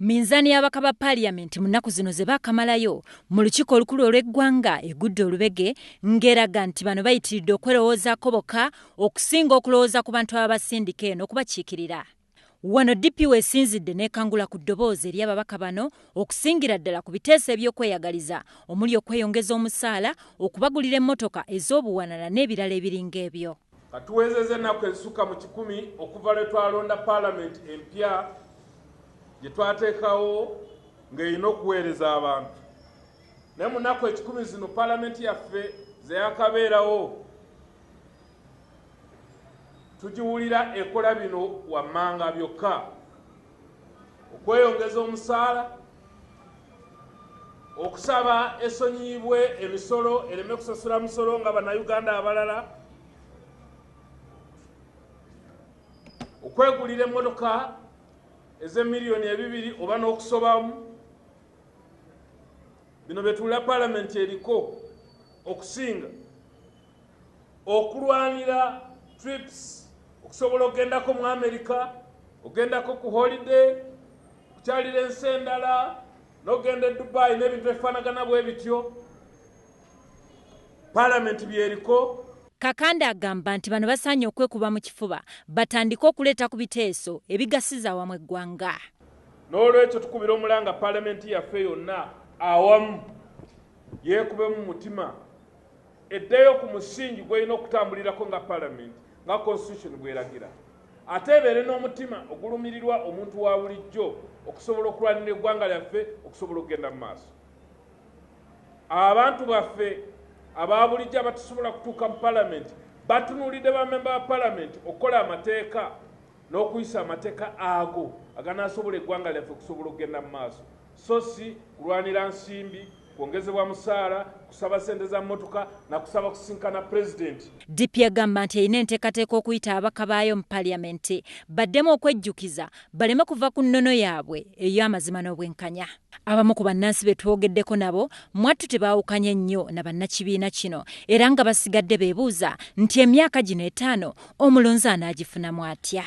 Minzaani y'ababaka ba Paaliyamenti mu nnaku zino ze baakamalayo mu lukiiko olukulu olw'eggwanga egudde olubege, ng'eraga nti bano bayitiridde okwerowoozaako bokka okusinga okulowooza ku bantu ababasindika eno okubakiikirira. Wano DP weesinzidde n'ekangula ku ddoboozi eri ababaka bano okusingira ddala ku biteeso eby'okweyagaliza omuli okweyongeza omusaala, okubagulira emmotoka ez'obuwanana n'ebirala ebiringa ebyo. Katuwezezza ennaku ezisukka mu 100 okuva lwe twalonda Paalamenti empya gye twateekawo ng'erina okuweereza abantu. Naye mu nnaku 100 zino Paalamenti yaffe ze yakabeerawo tugiwulira ekola bino wammanga byokka: okweyongeza omusaala, okusaba esonyiyibwe emisolo ereme kusasula musolo nga Bannayuganda abalala, okwegulira emmotoka ez'emiliyoni 2 oba n'okusobamu. Bino bye tuwulira Paalamenti eriko okusinga okulwanira trips, okusobola okugendako mu Amerika, ogendako ku holiday, okukyalira ensi endala, n'okugenda e Dubai n'ebintu ebifaanagana bwe bityo. Paalamenti byeriko. Kakande agamba nti bano basaanye okwekuba mu kifuba batandike okuleeta ku biteeso ebigasiza awamu eggwanga. N'olwekyo tukubira omulanga Paalamenti yaffe yonna awamu yeekube mu mutima, eddeyo ku musingi gw'erina okutambulirako nga Paalamenti, nga Constitution bw'eragira, ate ebeere n'omutima ogulumirirwa omuntu wa bulijjo okusobola okulwanira eggwanga lyaffe okusobola okugenda mu maaso. Abantu baffe aba bulijjo abatasobola kutuuka mu Paalamenti batunuulidde bamemba ba Paalamenti okukola amateeka n'okuyisa amateeka ago aganaasobola eggwanga lyaffe okusobola okugenda mu maaso, so si kulwanira nsimbi, kwongezebwa musaala, kusaba ssente za mmotoka na kusaba kusinkana Pulezidenti. DP agamba nti erina enteekateeka okuyita ababaka baayo mu Paaliyamenti baddemu okwejjukiza baleme kuva ku nnono yaabwe ey'amazima n'obwenkanya. Abamu ku bannansi be twogeddeko nabo mwattu tebaawukanye nnyo na bannakibiina kino, era nga basigadde beebuuza nti emyaka gino 5 omulonzi anaagifunamu atya.